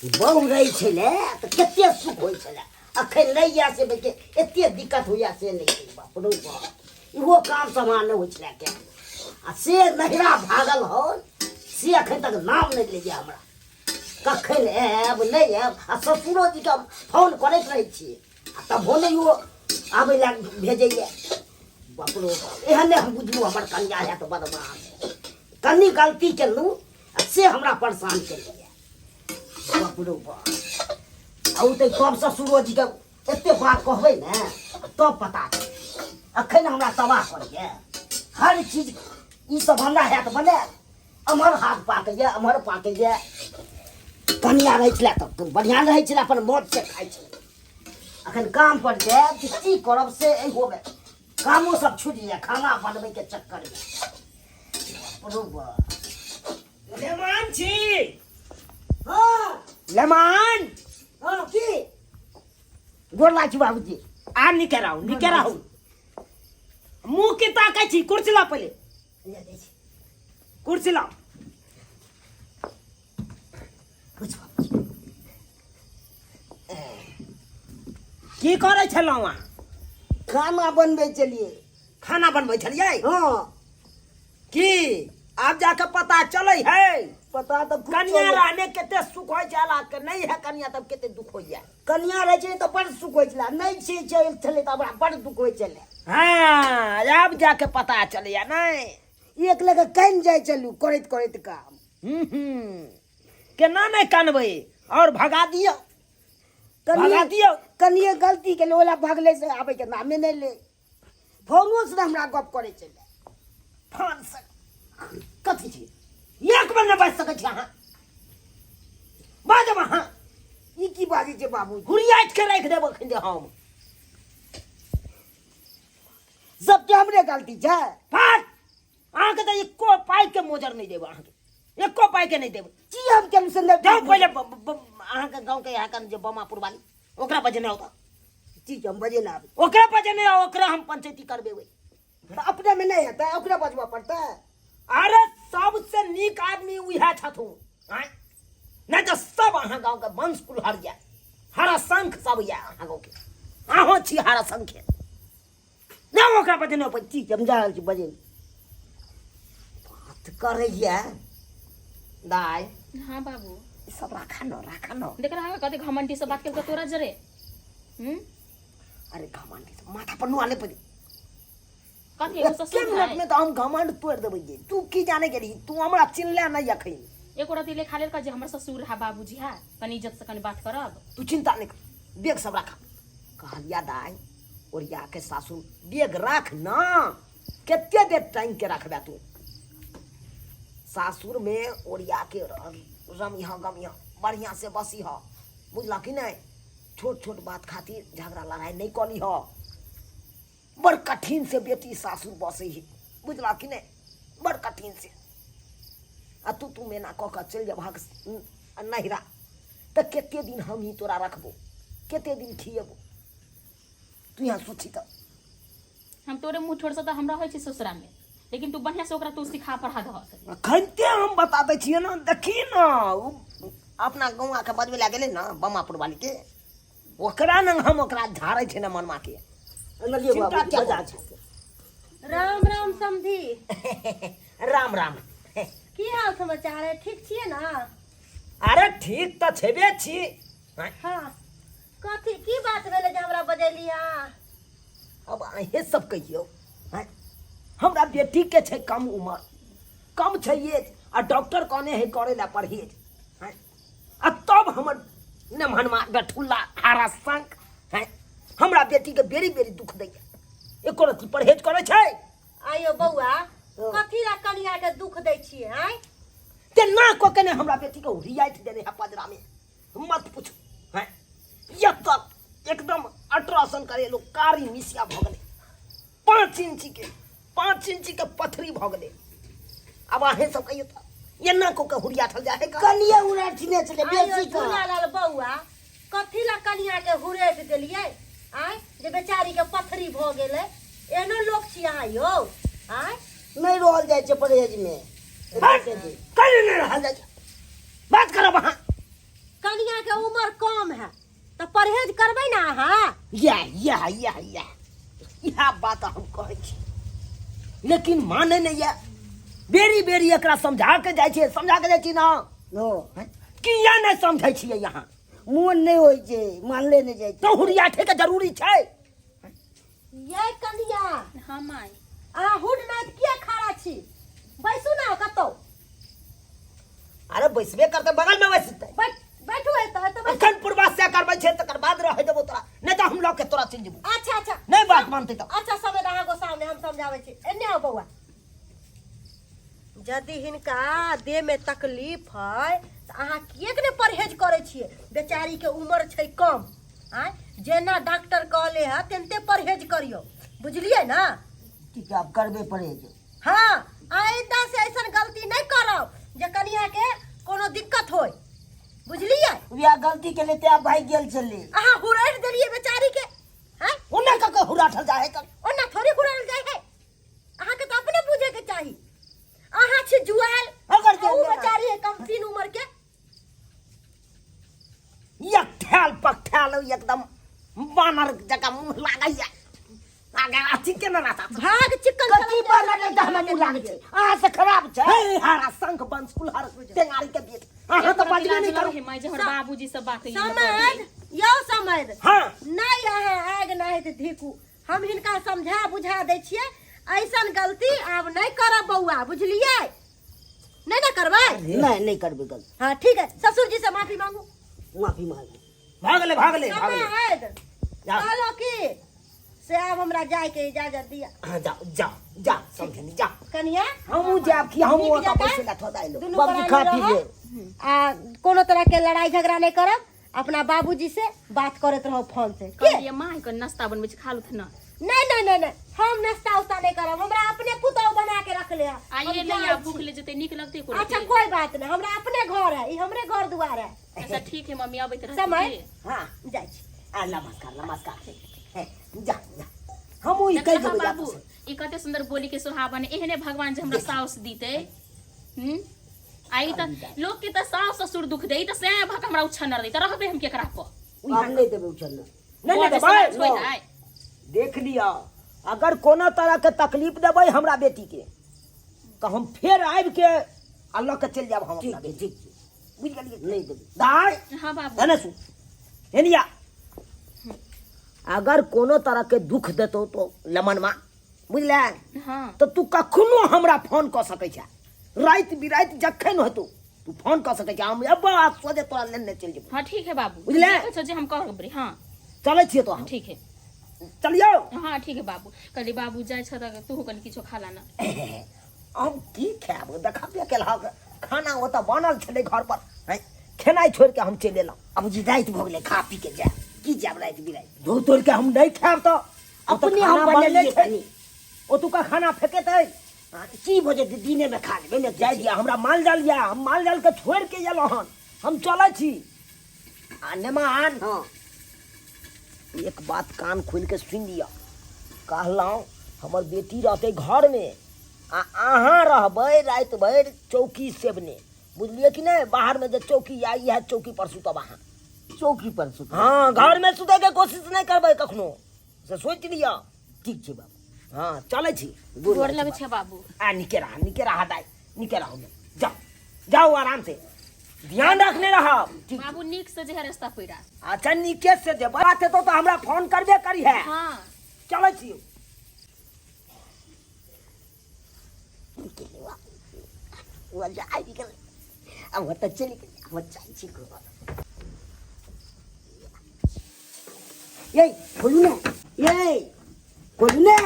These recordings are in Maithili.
बहु रहै छलै तऽ कते सुख होइ छलै अखन नहि यऽ से बेटे एते दिक्कत होइया से नहि छै बाप रौ बाप इहो काम समान नहि होइ छलै के आ से नहिरा भागल हन से अखन तक नाम नहि लैया हमरा कखन आयब नहि आयब आ ससुरो जीके हम फोन करैत रहै छियै आ तबो नहि ओ आबै लए भेजैया बाप रौ बाप एहन नहि हम बुझलहुँ हमर कनिया है तऽ बदमाश कनि गलती केलहुँ आ से हमरा परेशान केलकै बाप रौ बाप आ ओ तऽ कब ससुरो जीके एते बात कहबै ने तब पता चलतै अखन हमरा तबाह करैए हर चीज ई सब हमरा हैत बनायल एम्हर हाथ पाकैए एम्हर पाकैए कनिया रहै छलै तऽ बढ़िआँ रहै छलै अपन मौजसँ खाइ छलै अखन काम पर जायब कि की करब से एहोमे कामो सब छुटि जाय खाना बनबैके चक्करमे बाप रौ बाप लेमान छी हाँ लेमान हाँ की गोर लागै छी बाबूजी आ निके रहू निके रहू मुँह के ताकै छी कुर्सी ला पहिले ले दै छी कुर्सी ला कुछ बाबूजी की करै छलहुँ अहाँ खाना बनबै छलियै खाना बनबै छलियै हाँ की आब जाके पता चलै है पता तऽ खूब कनिया चलै। रहने कते सुख होइ छै के नहीं है कनिया तब कते दुख होइया कनिया रहै छलै तऽ बड़ सुख होइ छलै नहि छै चल छलै तऽ हमरा बड़ दुख होइ छलै हाँ आब जाके पता चलैया नहीं एक लगे कानि जाइ छलहुँ करैत करैत काम हम्म केना नहीं कानबै और भगा दियौ भगा दियौ कनिए गलती केलहुँ ओला भगले से आबैके नामे नहि ले फोनो से हमरा गप करै छलै फोन से कथी छी एक बेर नहि बाजि सकै छी अहाँ बाजब अहाँ ई की बाजै छै बाबू हुरियाटि के राखि देब अखन जे हम सबके हमरे गलती छै फाट अहाँके तऽ एको पाइके मोजर नहि देब अहाँके एको पाइके नहि देब की हम केलहुँ से नहि जाउ पहिले अहाँके गाँवके यहाँ जे बमापुर वाली ओकरा बजेने आउ तऽ ठीक हम बजे ना आबै ओकरा बजेने आउ ओकरा हम पंचायती करबेबै तऽ अपने में नहीं हेतै ओकरे बजबऽ पड़तै अरे सबसे नीक आदमी उएह छथुन आँय नहि तऽ सब अहाँ गाँवके वंश कुलहर यऽ हरा शंख सब यऽ अहाँ गाँवके अहूँ छी हरा शंखे नहि ओकरा बजेने आउ ठीक हम जा रहल छी बजे बात करैया दाइ हाँ बाबू ई सब राखा न राखा न देख रहा है कते घमंडी से बात केलको तोरा जरे हम्म अरे घमंडी से माथा पर नुआ ले पड़ी कथी एगो एके ससुर मिनट है में तो हम घमंड तोड़ देबै गे तू की जाने गेली तू हमरा चिन्हले नहीं अखन एको रति लेखा लेल जे हमर ससुर है बाबूजी है कनी इज्जत से कनी बात करब तू चिंता नहीं कर बेग सब राखा कहलिया दाई ओरिया के सासू बेग राख ना कते देर टांग के रखबे तू सासुर में ओरिया के रमिह गमिह बढ़िया से बसिह बुझला कि नहीं छोट छोट बात खातिर झगड़ा लड़ाई नहीं कली ह बड़ कठिन से बेटी सासुर बसे ही बुझला कि नहीं बड़ कठिन से आ तू तू मेना कऽ कऽ चलि जेबहक नहिरा तऽ कते दिन हम ही तोरा रखबो कते दिन खिएबो तू यहाँ सोची तऽ हम तोरे मुँह ठोर से तऽ हमरा होइ छै ससुरा में लेकिन तू बढ़िया से ओकरा तू सिखा पढ़ा दह अखनते हम बता दै छियै ने देखी ने ओ अपना गौआके बजबै लए गेलै ने बमापुर वाली के ओकरा ने हम ओकरा झाड़ै छै ने मनमा के अनलियै चिंता बाबू क्या बजा छै राम राम समधी राम राम की हाल समाचार है ठीक छियै ने अरे ठीक तऽ छेबे छी हाँ कथी की बात भेलै जे हमरा बजेली अहाँ अब अहें सब कहियौ आँय? हमरा बेटी के छै कम उम्र कम छै एज आ डॉक्टर कहने है करे ला परहेज आँय? आ तब हमर नमहनमा गठुल्ला हारा शंख हैं हमरा बेटी के बेरी बेरी दुख दैया एको रत्ती परहेज करै छै आइयो बौआ कथी ला कनिया के दुख दै छियै आँय ते ना कऽ के ने हमरा बेटी के हुरियाइत देने है पजरा में मत पूछू हैं ये तक एकदम अल्ट्रासाउंड करे लोग कारी मिसिया भऽ गेलै 5 इंची के 5 इंची के पथरी भऽ गेलै आब अहें सब कहियौ तऽ एना कऽ के हुरिया ठल जाइ है का? कनिए उड़ैठने छलै आइयो बेसी कऽ झूलालाल बौआ कथी ला कनिया के हुरेट देलियै आँय जे बेचारी के पथरी भऽ गेलै एहनो लोक छी अहाँ यौ आँय नहि रहल जाइ छै परहेजमे हट, कहीं नहि रहल जाइ छै बात करब अहाँ कनिया के उम्र कम है तऽ परहेज करबै ने अहाँ इएह इएह इएह इएह इएह बात हम कहै छी लेकिन मानै नहि यऽ बेरी बेरी एकरा समझा के जाइ छियै समझा के जाइ छी ने ओ किया नहि समझै छियै यहाँ मोन नहि होइ छै मानले नहि जाइ छै तो हुरियाठे के जरूरी छै ये कनिया हाँ माय अहाँ हुड नाथ किया खड़ा छी बैसू ना कतौ अरे बैसबे करते बगल में बैसते बैठ बैठू एतऽ एतऽ बैसू अखन पूर्वा से करबै छै तकर बाद रहै देबो तोरा नहि तऽ हम लऽ के तोरा चलि जेबो अच्छा अच्छा नहि बात मानतै तऽ अच्छा समय अहाँ को सामने हम समझाबै छी एने आउ बौआ यदि हिनका देह में तकलीफ है तऽ अहाँ किएक ने परहेज करै छियै बेचारी के उम्र छै कम आँय जेना डॉक्टर कहले है तेनते परहेज करियौ बुझलियै ना ठीक है आब करबे परहेज हाँ आइंदा से ऐसन गलती नहीं करब जे कनिया के कोनो दिक्कत होय बुझलियै वएह गलती के लेते आब भागि गेल छलै अहाँ हुरैठ देलियै बेचारी के आँय ओना कऽ के हुराठल जाइ है कऽ ओना थोड़े हुरैल जाइ है अहाँके तऽ अपने बुझे के चाही अहाँ छी जुआल अगर जे आ उ बेचारी है कम तीन उम्र के एक ठेल पकठेल एकदम बानर जकाँ मुँह लागैया आगे अथी केना रहता भाग चिकन कथी बानर नहि तऽ हमरा मुँह लागै छै अहाँ से खराब छै हे हरा शंख बंश कुलहर टेंगारी के बेट अहाँ तऽ बजबे नहि करू हे माय जे हमर बाबूजी सब बात समझ यौ समझ हाँ नहि अहाँ आग नहि तऽ धीकू हम हिनका समझा बुझा दै छियै ऐसन गलती आब नहि करब बौआ बुझलियै नहि ने करबै नहि नहि करबै गलती हाँ ठीक है ससुर जी से माफी मांगू माफी मांगू भागले भागले भागले समय जा। कहलो की से आब हमरा जाय के इजाजत दिया हाँ जाओ जाओ जा समझनी जा कनिया हमहूँ जायब कि हमहूँ नीक ओतऽ जकाँ बैसै लए थोड़ा अयलहुँ दुनू बाबूजी प्राणी खा पी रहब ले आ कोनो तरह के लड़ाई झगड़ा नहीं करब अपना बाबूजी से बात करत रहो फोन से के कहलियै माय के नाश्ता बनबै छै खा लूथ ना नहीं नहीं नहीं नहीं हम नाश्ता उस्ता नहीं करब हमरा अपने पुतहु बना के रख ले है। हम आइए नहीं जाइ आ छी। भूख ले जेतै नीक लगतै कोनो अच्छा कोई बात नहीं हमरा अपने घर है ई हमरे घर दुआर है अच्छा ठीक है मम्मी अबैत रहत समय हाँ जाइ छी आ नमस्कार नमस्कार हे, जा जा हमहूँ ई कहि देबै बाबू ई कते सुंदर बोली के सुहावन एहने भगवान जे हमरा साउस दीते हम्म आई त लोग के त सास ससुर दुख दे त सैं भक हमरा उछनर दे त रहबे हम केकरा पर हम नहि देबै उछलना नहि नहि बड़ देबै समाज होइत है। देख लिअ अगर कोनो तरहके तकलीफ देबै हमरा बेटीके तऽ हम फेर आबिके आ लऽ के चलि जायब हम ठीक अपना छै बेटी ठीक छै बुझि गेलियै नहि देबै दाइ हाँ बाबू एने सुन एनिया अगर कोनो तरहके दुख देतौ तो लमनमा बुझले हाँ तऽ तू कखनो हमरा फोन कऽ सकै छै राति बिराति जखन हेतौ तू फोन कऽ सकै छै हम अयबो आ सोझे तोरा लेने चलि जेबौ हाँ ठीक है बाबू बुझले? जे कहै छौ जे हम कहब रे हाँ चलै छियै तो हम ठीक है चलियौ हाँ ठीक है बाबू कहली बाबू जाइ छ तऽ तू कनि किछो खा लाना हम की खायब देखबे केलहक खाना ओतऽ बनल छलै घर पर हैं खेनाइ छोड़ि के हम चलि एलहुँ अब जी राति भऽ गेलै खा पी के जायब की जायब राति बिराति धो तोड़ि के हम नहि खायब तऽ ओतऽ अपने खाना हम बनले बनेलियै छै कनि ओतुका खाना फेकेतै हाँ, की भऽ जेतै दिनेमे खा लेबै ने जाय दिया हमरा माल जाल यऽ हम माल जाल के छोड़ि के एलहुँ हन हम चलै छी आ नेमान हाँ एक बात कान खोलि के सुनि लिअ कहलहुँ हमर बेटी रहतै घरमे आ अहाँ रहबै राति भरि चौकी सेबने बुझलियै कि नहि बाहरमे जे चौकी यऽ इएह चौकी पर सुतब अहाँ चौकी पर सुतब हाँ घरमे सुतैके कोशिश नहि करबै कखनो से सोचि लिअ ठीक छै बाबू हाँ चलै छी गोर लगै छै बाबू आ निके रहा निके रहा दाइ निके रहू जाओ जाओ आराम से ध्यान रखने रहब ठीक बाबू नीक से जे है रास्ता पैरा अच्छा नीके से जे बात हेतौ तऽ हमरा फोन करबे करी है हाँ चलै छी आबि गेलै आब ओतऽ चलि गेलै हम जाइ छी घर ये खोलू ने ये खोलू ने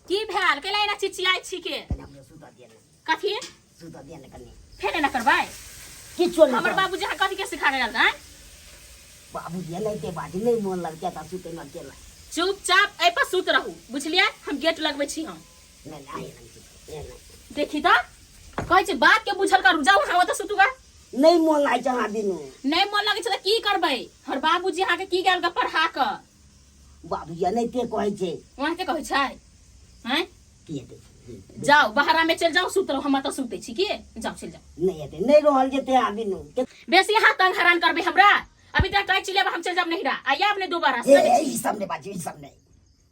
की भेल कैला एना चिचियाइ छी के कनि हमरा सुतऽ दिअ ने कथी सुतऽ दिअ ने कनि फेर एना करबै किछो नहि हमर करब। बाबूजी अहाँ कथी के सिखा गेल आँय बाबूजी एनाहिते बाजी नहि मोन लगतै तऽ सुतैमे अकेला चुपचाप एहि पर सुत रहू बुझलियै हम गेट लगबै छी हम नहि नहि आइ नहि सुतबै, नहि देखी तऽ कहै छै बात के बुझल करू जाउ अहाँ ओतऽ सुतू गा नहि मोन लागै छै अहाँ बिनु नहि मोन लगै छै तऽ की करबै हमर बाबूजी अहाँके की गेल पढ़ा कऽ बाबूजी एनाहिते कहै छै वहाँके कहै छै आँय की हेतै जाउ बाहरा में चलि जाउ सुत रहू हम एतऽ सुतै छी की जाउ चलि जाउ नहि हेतै नहि रहल जेतै अहाँ बिनु बेसी अहाँ तंग हैरान करबै हमरा अभी तक टाइट चिल्लाब हम चल जाब नहिरा आ आब ने दोबारा ए ए, ई सब नहि बाजू ई सब नहि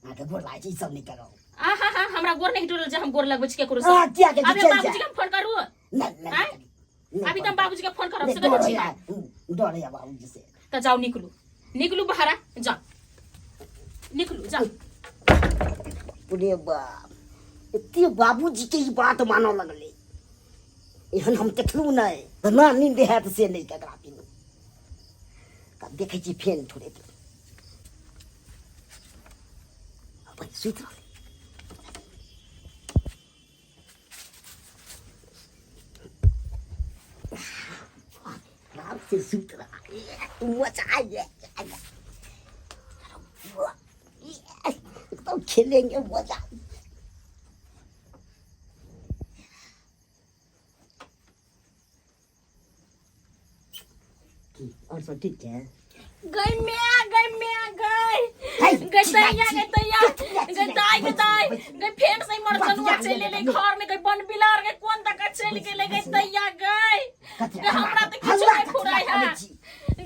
अहाँके गोर लागै छै ई सब नहि करू आ हा हा हमरा गोर नहीं टूटल जे हम गोर लगबै छी केकरो से हाँ, किया के अभी चल बाबूजी जा। के हम फोन करू नहीं नहीं आँय? नहीं, अभी तो हम बाबूजी के फोन करब नहीं, से कहै डर छी है डर है बाबूजी से तऽ जाउ निकलू निकलू बहरा जाउ निकलू जाउ अरे बाप एते बाबूजी के ई बात मानऽ लगलै एहन हम देखलहुँ नहि तऽ ना नींद हैत से नहि ककरा पीनू तब देखै छी फेन थोड़े देर अपन सुति रहलै आराम से सुति रहा मजा आइए एकदम खेलेंगे मजा की और सब ठीक छै गई म्या गई म्या गई है, गई चिल्ला, तैया गई चिल्ला, तैया चिल्ला, गई दाई गई दाई गई फेर से मर जनुआ चलि एलै घर में गई बन बिलार गई कोन तक चलि गेलै गई तैया गई कथी गई हमरा तऽ किछु हल्ला नहि कथी फुराइ करै है छी?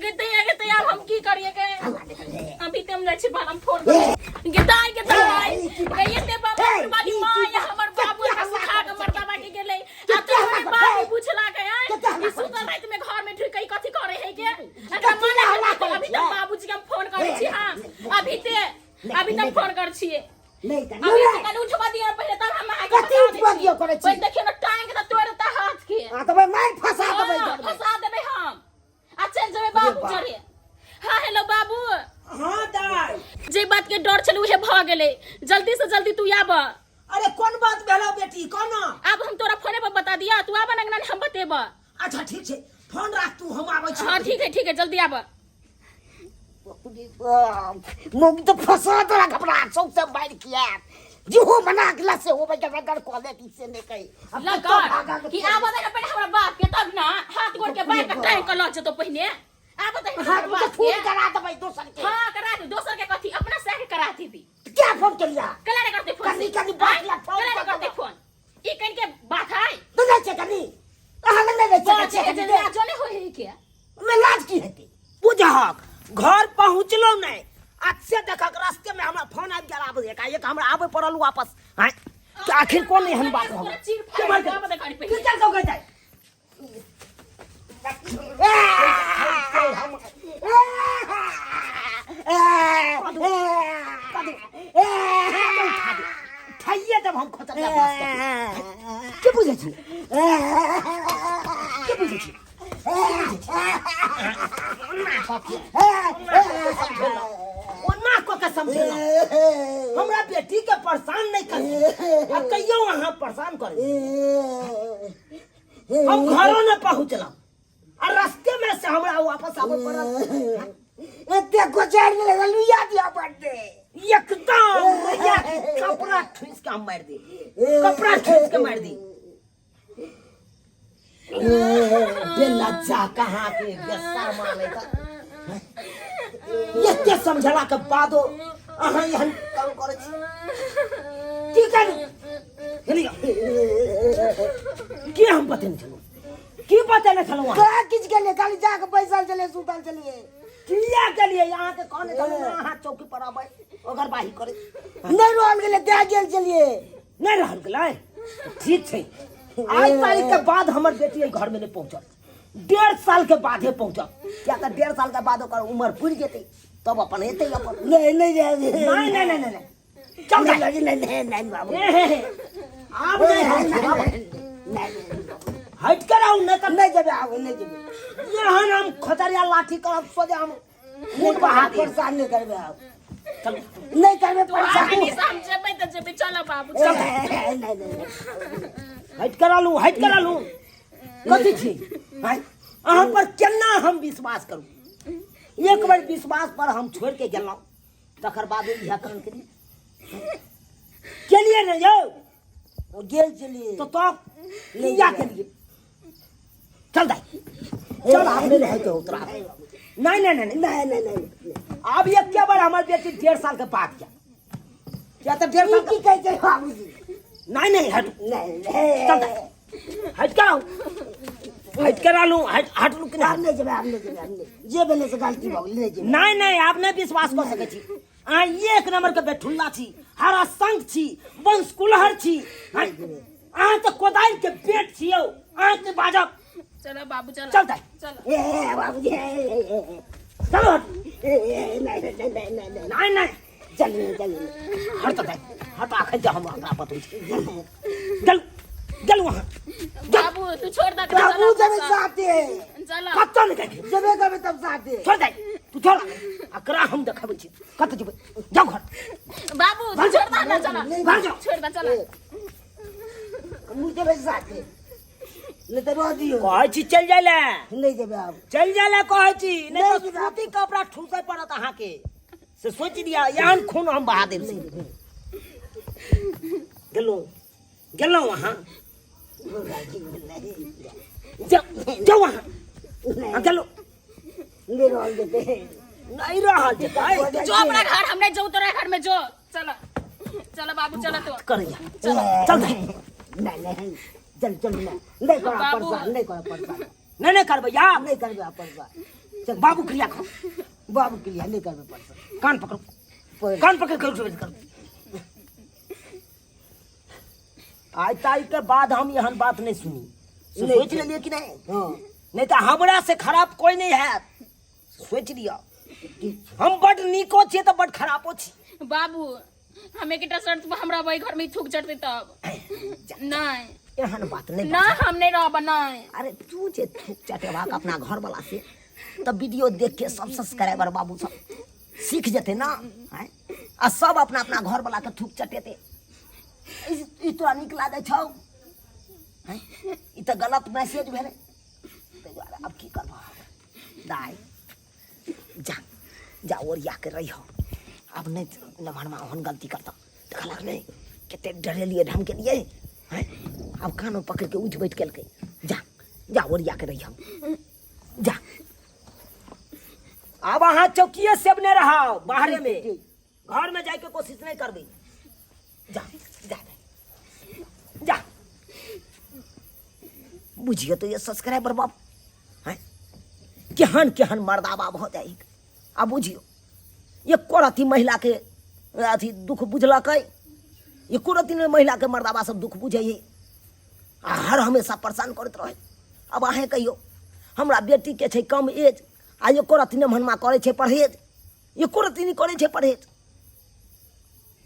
गई तैया गई तैया हम की करिए गई हल्ला नहि करै। अभी ते हम जाइ छी भालम फोड़ गे दाई गे दाई गई एते बाबू वाली माँ या हमर बाबू हमरा सिखा के मर्दाबा के गेलै आ तो हमर बाबू पूछला के आय ई सुतल रात में घर में ढुक के कथी करे है के एकरा मना करते अभी तक बाबूजी के हम फोन करै छी हां अभी ते अभी तक फोन कर छिए नहि तऽ अभी नहि ते कनी उठवा दियौ पहिले तब हम अहाँके कथी उठवा दियौ करै छी? पहिले देखियौ ने टांग के तोड़ देता हाथ के आ तऽ मारि फंसा देबै हाँ, घरमे। फंसा देबै हम आ चल जेबै बाबू बाप। जरे हाँ हेलो बाबू हाँ दाई जे बात के डर छल उहे भ गेलै जल्दी से जल्दी तू आब अरे कोन बात भेलो बेटी कोना आब हम तोरा फोने पर बता दिया तू आब अंगना हम बतेब अच्छा ठीक छै फोन राख तू हम आबै छी हाँ ठीक है ठीक है जल्दी आब बाप रे बाप मौगी तऽ फंसा तोरा घबरा सौंसे मारि किया जेहो मना गेला से होबै के रगड़ कऽ लेती से नहि कही अब लग कतऽ भागल कि आब दे पहिले हमरा बाप के तब ना हाथ गोड़ के बांध के टांग के लऽ जेतो पहिने आब दे हाथ हमरा में बाप फोन के करा देबै दोसर के हाँ करा दे दोसर के कथी अपना से के करा देबी क्या फोन केलिया कला ने करते फोन कनी कनी बात ला फोन कला ने कर करते देबो। फोन ई कन के बात है तो नहि छै कनी अहाँ लग नहि रहै छै बात छै के कनी जे लाजो ने होय है के ओहिमे लाज की हेतै बुझहक घर पहुँचलो नहि अच्छे देखक रास्ते में हमरा फोन आबि गेल आब एकाएक हमरा आबे पड़ल वापस आँय कि आखिर कोन एहन बात हो पूरा चीर के फाड़ मार के आब दे कनी के पहिले चल गो गई उठाइए देब हम खतरनाक बात के बुझै छी के बुझै छी ओना कऽ के समझेलहुँ हमरा बेटी के परेशान नहि करी आ कहियो अहाँ परेशान करी हम घरो नहि पहुँचलहुँ आ रास्ते में से हमरा वापस आबऽ पड़ल एते गोचारि गेलै लुइया दिअ पड़तै एकदम भैया कपड़ा ठूस के हम मारि दी कपड़ा ठूस के मारि दी बेलज्जा कहाँ के बेशर्मा नहीं तऽ एते समझला के बादो अहाँ एहन काम करै छी की करू हेली की हम बतेने छलहुँ की बतेने छलहुँ अहाँ कहाँ किछु गेलियै खाली जाके बैसल छलियै सुतल छलियै किया गेलियै अहाँके कहने छलहुँ ने अहाँ चौकी पर अबै ओकर बाही करै नहि रहल गेलै दए गेल छलियै नहि रहल गेलै ठीक छै आइ तारीख के बाद हमर बेटी एहि घरमे नहि पहुँचत 1.5 साल के बादे पहुँचत किया तऽ 1.5 साल के बाद ओकर उमर पुरि जेतै तब अपन एतै अपन नहि नहि जाय नहि नहि नहि नहि नहि चल जा। नहि नहि नहि नहि बाबू हे, हे, हे। आब नहि हम छोड़ब। नहि हटि के रहू नहि तऽ नहि जेबै आब नहि जेबै एहन हम खोतरिया लाठी करब सोझे हम नहि बहा देब। परेशान नहि करबै आब नहि करबै परेशान कनी से हम जेबै तऽ जेबै चल बाबू चल नहि नहि नहि हटि के रहलू हटि के रहलू कथी छी आँय? अहाँ पर केना हम विश्वास करू एक बेर विश्वास पर हम छोड़ के गेलहुँ तकर बाद इएह काम केलिए केलिए ने यौ गेल छलियै तो तब किया केलिए चल दाइ चल आब नहि रहैके हो तोरा नहीं नहीं नहीं नहि नहि नहि आब एक के बार हमर बेटी 1.5 साल के बाद गया क्या तो 1.5 साल की कहै छै बाबूजी नहीं नहीं हट नहीं चल नहीं हट के आओ हटि के रहलहुँ, हटि हटलहुँ कि आब नहि? नहि जेबै, आब नहि जेबै, आब नहि जे भेलै से गलती भऽ गेलै, नहि जेबै। नहि नहि, आब नहि विश्वास कऽ सकै छी। अहाँ एक नंबर के बेठुल्ला छी, हरा संग छी, वंश कुलहर छी। अहाँ तऽ कोदारि के पेट छी यौ, अहाँ के बाजब। चलो बाबू, चलो। चल दाइ। चलो। ए बाबूजी, ए, ए, ए, ए, चलो हट। ए, ए, नहि नहि नहि नहि नहि। नहि नहि, चल नहि, चल नहि। हट तऽ दाइ, हट। अखन जे हम अकरा बतबै छी। चल चल वहाँ। बाबू, तू छोड़ दे। बाबू जेबै साथे। चलो। कतऽ नहि जाइ? जेबे करबै तब साथे। छोड़ दाइ, तू छोड़, अकरा हम देखबै छी। कतऽ जेबै? जाउ घर। बाबू, तू छोड़ दे ना, चलो। घर जाउ। छोड़ दे, चलो। हमहूँ जेबै साथे, नहि तऽ रह दियौ। कहै छी चलि जाइ लए। नहि जेबै आब। चलि जाइ लए कहै छी, नहि नहि तऽ जेबै। सूती कपड़ा ठूसै पड़त अहाँके, से सोचि लिअ। एहन खून हम बहा देब। से गेलहुँ, गेलहुँ अहाँ। जाउ, जाउ अहाँ। अहाँ गेलहुँ। नहि रहल जेतै। नहि रहल जेतै। जो अपना घर, हम नहीं जो तोरा घर में, जो। चलो चलो बाबू, चलो तो। करैया, चल दाइ। नहि नहि, चल चल, नहि नहि करब। बाबू। परेशान नहि करब, परेशान। नहि नहि करबै आब। नहि करबै आब परेशान, चल। बाबू क्रिया करू। बाबू के लिए नहि करबै परेशान। कान पकड़ू, कान पकड़ करू, करू। आइ तारीख के बाद हम एहन बात नहि सुनी, से नहि। सोचि लेलियै कि नहि? हँ। नहि तऽ हमरा से खराब कोई नहि हैत, सोचि लिअ। हम बड नीको छियै तऽ बड खराबो छी। बाबू, हम एकटा शर्त पर हमरा वही घर में थूक चढ़ते तब नहीं। एहन बात नहि। ना, हम नहीं रहब, नहीं। अरे तू जे थूक चटेबाक अपना घर वाला से, तऽ वीडियो देख के सब सब्सक्राइबर बाबू सब सीख जेतै ना, आँय? आ सब अपना अपना घर वाला के थूक चटेतै। ई तोरा नीक लागै छौ, आँय? ई तऽ गलत मैसेज भेलै। ताहि दुआरे आब की करबह दाइ? जा जा, ओरिया के रहिह। आब नहि नमहरमा ओहन गलती करतह। देखलक नहि कते डरेलियै, धमकेलियै, आँय? आब कानो पकड़ि के उठि बैठ केलकै। जा जा, ओरिया के रहिह, जा। आब अहाँ चौकिए सेबने रहब बाहरे में, घर में जाके कोशिश नहीं करबै। जा जा जा। बुझियो तो ये सब्सक्राइबर बाप हैं, केहन केहन मर्दाबा भऽ जाइ। आ बुझियो, एको रति महिला के अथी दुख बुझलकै? एको रति नहि महिला के मर्दाबा सब दुख बुझै है, आ हर हमेशा परेशान करैत रहै। आब अहेँ कहियौ, हमरा बेटीके छै कम एज, आ एको रति नहि मनमा करै छै परहेज, एको रति नहि करै छै परहेज।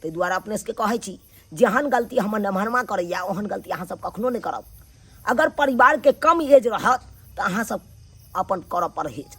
ताहि दुआरे अपने सबके कहै छी, जेहन गलती हमर नमहरमा करैए ओहन गलती अहाँसब कखनो नहि करब। अगर परिवारके कम एज रहत तऽ अहाँसब अपन करब परहेज।